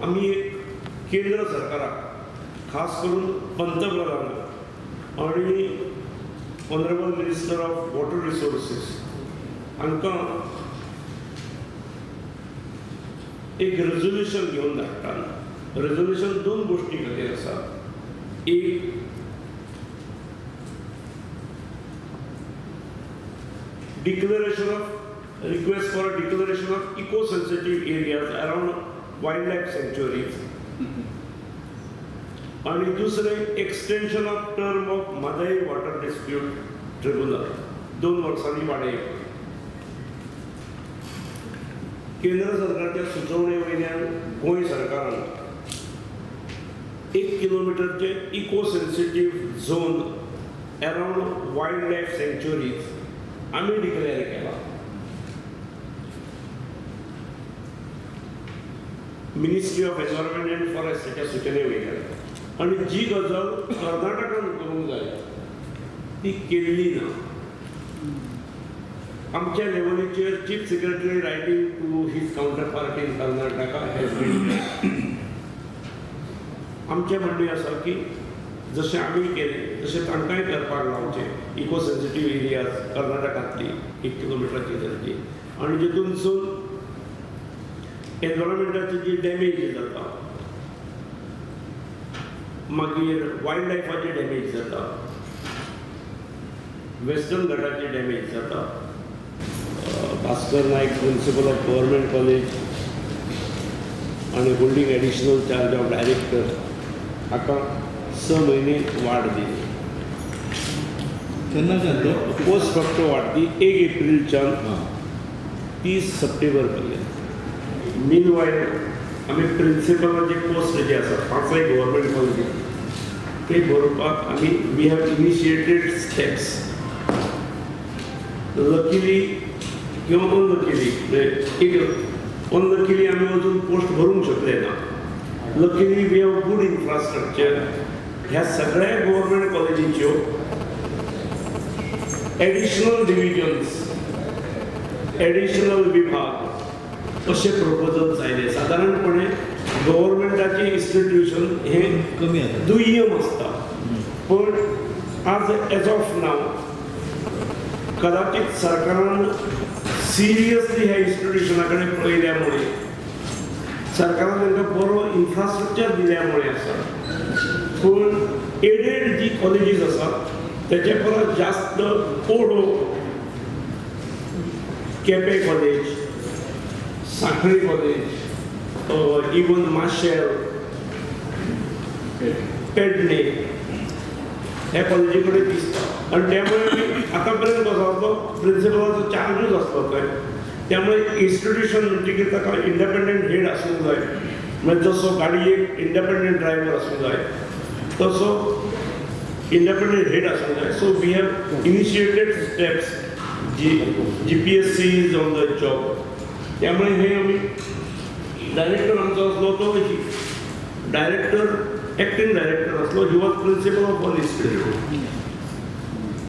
आमी एक केंद्र सरकाराक खास करून पंतप्रधान आनी honourable minister of water resources हांकां एक रेजोल्युशन घेवन धाडटा. रेजोल्युशन दोन गोश्टी खातीर आसा. एक, declaration of request for declaration of eco sensitive areas around wild life sanctuaries आणि दुसरें extension of term of Mhadei water dispute tribunal 2 वर्सांनी वाडय. केंद्र सरकारच्या सुचोवणे वयल्यान गोंय सरकारान 1 किलोमिटरचे eco sensitive zone around wild life sanctuaries आमी डिक्लेअर केला. मिनिस्ट्री ऑफ एनवायरमेंट अँड फॉरेस्टाच्या सुचने वयल्यान आनी जी गजाल कर्नाटकान करूंक जाय ती केल्ली ना. आमच्या लेवलीचेर chief secretary writing to his counterpart in Karnataka has been. आमचें म्हणणें आसा की जशें आमी केलें तशें तांकांय करपाक लावचें. इको सेन्सिटीव एरियाज कर्नाटकांतली 1 किलोमिटराची धरची आनी जितूनसून एनवायरमेंटाची जी डॅमेज जाता, मागीर वायल्ड लायफाची डॅमेज जाता, वेस्टर्न घाटाची डॅमेज जाता. Bhaskar Naik principal of government college आनी holding additional charge of director हाका 6 म्हयने वाड दिली. केन्ना पोस्ट फक्त वाड दी 1 एप्रिलच्यान 30 सप्टेंबर पर्यंत. मीन वायल आमी प्रिंसिपलाचे पोस्ट जे आसा 5 गव्हर्मेंट कॉलेजीन ते भरपाक आमी we have initiated steps. Luckily किंवा अनलकीली, एक अनलकीली आमी अजून पोस्ट भरूंक शकले ना. Luckily we have good infrastructure. ह्या सगळ्या गव्हर्मेंट कॉलेजींच्यो एडिशनल डिविजन्स, एडिशनल विभाग अशे प्रपोजल्स आयले. सादारणपणे गव्हर्मेंटाचे इन्स्टिट्यूशन हे कमी आसा, दुय्यम आसता, पण आज एज ऑफ नाव कदाचित सरकारान सिरियसली ह्या इन्स्टिट्यूशना कडेन पळयल्या मुळे, सरकारान तांकां बरो इन्फ्रास्ट्रक्चर दिल्या मुळे आसा. पूण एडेड जी कॉलेजीस आसात तेचे परस जास्त ओडो, Quepem college, Sanquelim college, even Marcel, Pedne ह्या कॉलेजी कडेन दिसता. आनी त्यामुळे आतां पर्यंत कसो आसलो प्रिंसिपलाचो चार्जूच आसलो थंय, त्यामुळे इन्स्टिट्यूशन म्हणटकीर ताका इंडिपेंडंट हेड आसूंक जाय. म्हणजे जसो गाडयेक इंडिपेंडंट ड्रायव्हर आसूंक जाय तसो इंडिपेंडंट हेड आसूंक जाय. So we have initiated steps. G P S C is on the job. त्यामुळे हे आमी डायरेक्टर आमचो आसलो तो डायरेक्टर, एक्टींग डायरेक्टर आसलो, he was principal of all institute.